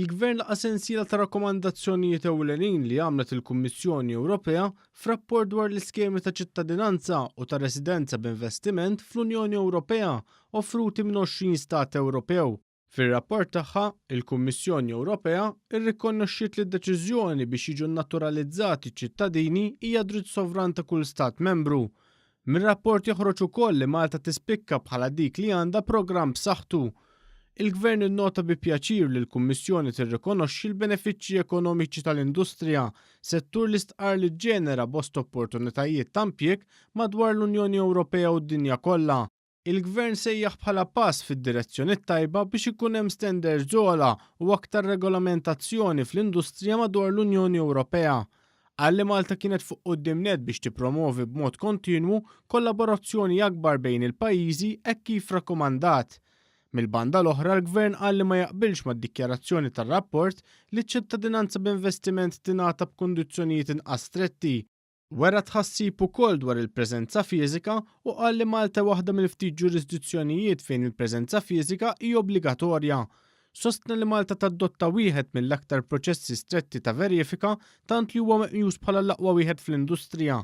Il-Gvern laqa' sensiela ta' rakkomandazzjonijiet ewlenin li għamlet il-Kummissjoni Ewropea f'rapport dwar l-iskemi ta' ċittadinanza u ta' residenza b'investiment fl-Unjoni Ewropea offruti minn 20 stat Ewropew. Fir-rapport tagħha, il-Kummissjoni Ewropea rrikkonoxxiet li d-deċiżjoni biex jiġu nnaturalizzati ċ-ċittadini hija dritt sovran ta' kull stat membru. Mir-rapport joħroġ ukoll li Malta tispikka bħala dik li għandha programm b'saħħtu. Il-Gvern innota bi pjaċir li l-Kummissjoni tirrikonoxxi l-benefiċċji ekonomiċi tal-industrija, settur li stqarr li ġġenera bosta opportunitajiet ta' impjieg madwar l-Unjoni Ewropea u d-dinja kollha. Il-Gvern sejjaħ bħala pass fid-direzzjoni t-tajba biex ikun hemm standards ogħla u aktar regolamentazzjoni fl-industrija madwar l-Unjoni Ewropea. Qal li Malta kienet fuq quddiem nett biex tippromovi b'mod kontinwu kollaborazzjoni akbar bejn il-pajjiżi hekk kif rakkomandat. Mill-banda l-oħra l-Gvern qal li ma jaqbilx mad-dikjarazzjoni tar-rapport li ċ-ċittadinanza b'investiment tingħata b'kundizzjonijiet inqas stretti. Wera tħassib ukoll dwar il-preżenza fiżika u qal li Malta hi waħda mill-ftit ġurisdizzjonijiet fejn il-preżenza fiżika hi obbligatorja. Sostna li Malta tadotta wieħed mill-aktar proċessi stretti ta' verifika tant li huwa meqjus bħala l-aqwa wieħed fl-industrija.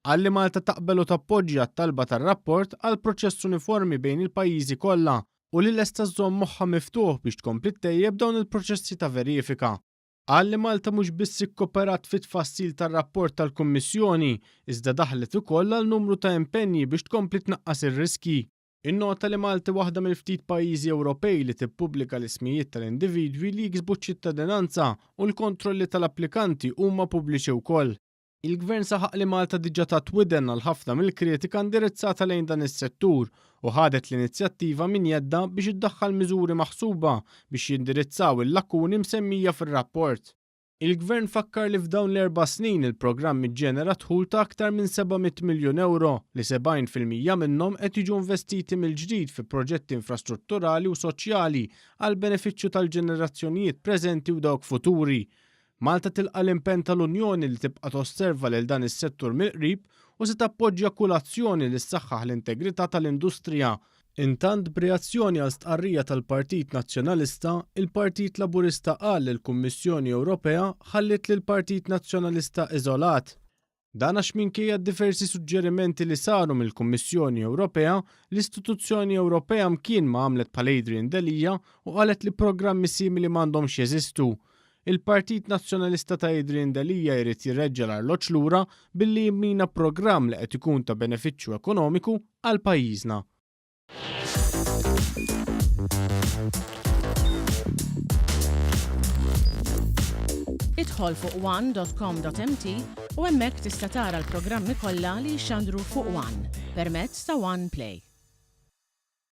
Qal li Malta taqbel u tappoġġja t-talba tar-rapport għal proċess uniformi bejn il-pajjiżi kollha u li lesta żżomm moħħha miftuħ biex tkompli ttejjeb dawn il-proċessi ta' verifika. Qal li Malta mhux biss ikkoperat fit-tfassil tar-rapport tal-Kummissjoni, iżda daħlet ukoll għal numru ta' impenji biex tkompli tnaqqas ir-riskji. Innota li Malta hi waħda mill-ftit pajjiżi Ewropej li tippubblika l-ismijiet tal-individwi li jiksbu ċ-ċittadinanza u l-kontrolli tal-applikanti huma pubbliċi wkoll. Il-Gvern saħaq li Malta diġà tat widen għal ħafna mill-kritika indirizzata lejn dan is-settur u ħadet l-inizjattiva minn jeddha biex iddaħħal miżuri maħsuba biex jindirizzaw il-lakuni msemmija fir-rapport. Il-Gvern fakkar li f'dawn l-erba' snin il-programm iġġenera dħul ta' aktar minn 700 miljun ewro li 70% minnhom qed jiġu investiti mill-ġdid fi proġetti infrastrutturali u soċjali għall-benefiċċju tal-ġenerazzjonijiet preżenti u dawk futuri. Malta tilqa' l-impenn tal-Unjoni li tibqa' tosserva lil dan is-settur mill-qrib u se tappoġġja kull azzjoni li ssaħħaħ l-integrità tal-industrija. Intant b'reazzjoni għal stqarrija tal-Partit Nazzjonalista, il-Partit Laburista qal li l-Kummissjoni Ewropea ħalliet lill-Partit Nazzjonalista iżolat. Dan għax minkejja d-diversi suġġerimenti li saru mill-Kummissjoni Ewropea, l-istituzzjoni Ewropea mkien ma għamlet bħal Adrian Delia u qalet li programmi simili m'għandhomx jeżistu. Il-Partit Nazzjonalista ta' Adrian Delia jrid jreġġa' l-arloġġ lura billi jimmina programm li qed ikun ta' benefiċċju ekonomiku għal pajjiżna. Idħol fuq one.com.mt u hemmhekk tista' tara l-programmi kollha li jixxandru fuq One permezz ta' One Play.